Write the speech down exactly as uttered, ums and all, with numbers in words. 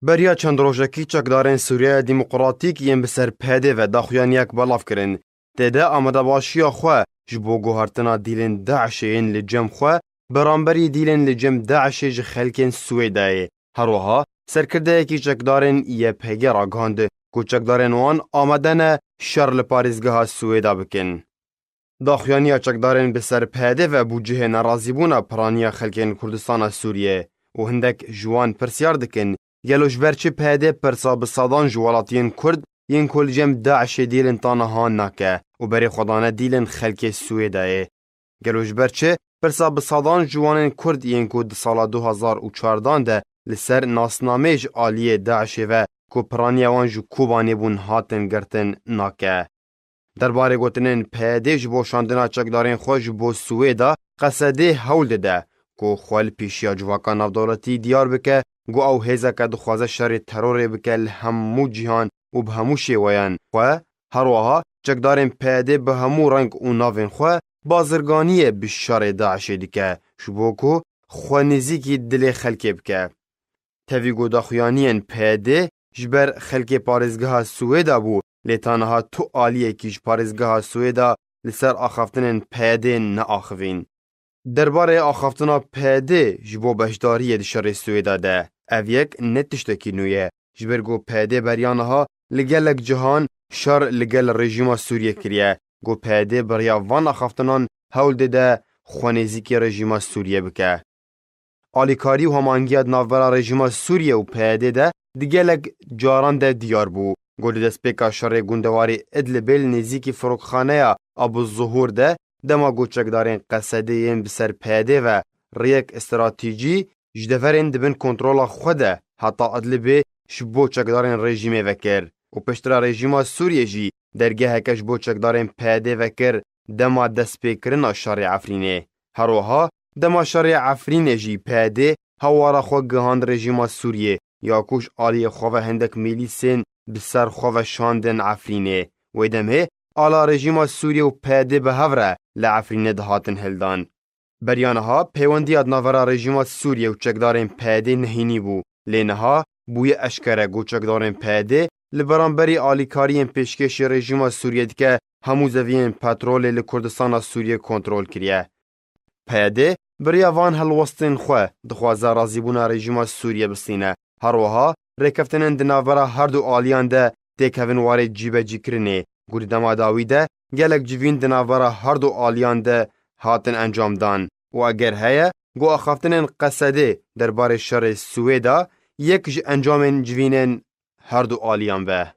Beriya çend rojekî çekdarên Sûriyeya Demokratîk yên bi ser P D ve daxuyaniyek belav kirin. Tê de amadebaşiya xwe ji bo guhertina dîlên DAIŞê yên li cem xwe beramberî dîlên li cem DAIŞê ji xelkên Swêdayê. Her wiha serkirdeyekî çekdarên Y P G ragihand ku çekdarên wan amade ne şer li parêzgeha Swêda bikin. Daxuyaniya çekdarên bi ser P D ve bû cihê nerazîbûna piraniya xelkên Kurdistana Sûriyê û hindek ji wan pirsyar dikin, gelo ji ber çi P D pirsa bi sadan ji welatiyên Kurd yên ku li cem DAIŞê dîlên taniha nake û berê xwe dane dîlên xelkê Swêdayê? Gelo ji ber çi pirsa bi sadan ji wanên Kurd yên ku di sala du hazar û çardan de li ser nasnameyê ji aliyê DAIŞê ve ku piraniya wan ji Kobanê bûn hatin girtin nake? Derbarê gotinên P D ji bo şandina çekdarên xwe ji bo Swêda, Qesedê hewl dide ku xwe li pêşiya civaka navdewletî diyar bike ku ew hêzeke dixwaze şerê terorê bike li hemû cîhan û bi hemû şêweyan xwe. Her wiha çekdarên P D bi hemû reng û navên xwe bazirganiyê bi şerê DAIŞê dike, ji bo ku xwe nêzîkî dilê xelkê bike. Tevî ku daxuyaniyên P D ji ber xelkê parêzgeha Swêda bû, lê ta niha tu aliyekî ji parêzgeha Swêda li ser axaftinên P D neaxivîn. Derbarê axaftina P D ji bo beşdariyê di şerê Swêda de, ev yek ne tiştekî nû ye, ji ber ku P D beriya niha li gelek cihan şer li gel rejîma Sûriyê kiriye, ku P D bi riya van axaftinan hewl dide xwe nêzîkî rejîma Sûriyê bike. Alîkarî û hemangiya di navbera rejîma Sûriyê û P Y D'ê de di gelek caran de diyar bû. Ku li destpêka şerê gundewarê Idlibê li nêzîkî firokxaneya Abu Zuhur de, dema ku çekdarên Qesedê yên bi ser P Y D'ê ve rêyek stratejî ji deverên di bin kontrola xwe de heta Idlibê ji bo çekdarên rejîmê vekir û piştre rejîma Sûriyê jî dergeheke ji bo çekdarên P Y D'ê vekir dema destpêkirina şerê Efrînê. Her wiha dema şerê Efrînê jî P Y D hewara xwe gihand rejîma Sûriyê, ya ku ji aliyê xwe ve hindek mîlîsên bi ser xwe ve şandin Efrînê. Wê demê ala rejîma Sûriyê û P Y D bi hev re li Efrînê dihatin hildan. Beriya niha pêwendiya di navbera rejîma Sûriyê û çekdarên P Y D nehînî bû, lê niha bûye eşkere ku çekdarên P Y D li beramberî alîkariyên pêşkêşî rejîma Sûriyê dike, hemû zeviyên petrolê li Kurdistana Sûriyê kontrol kiriye. P Y D bi riya van helwestên xwe dixwaze razîbûna rejîma Sûriyê bistîne. Her wiha rêkeftinên di navbera her du aliyan de têkevin warê cîbecîkirinê, ku di dema dawî de gelek civîn di navbera her du aliyan de hatin encamdan û eger heye ku axaftinên Qesedê derbarê şerê Swêda yek ji encamên civînên her du aliyan be.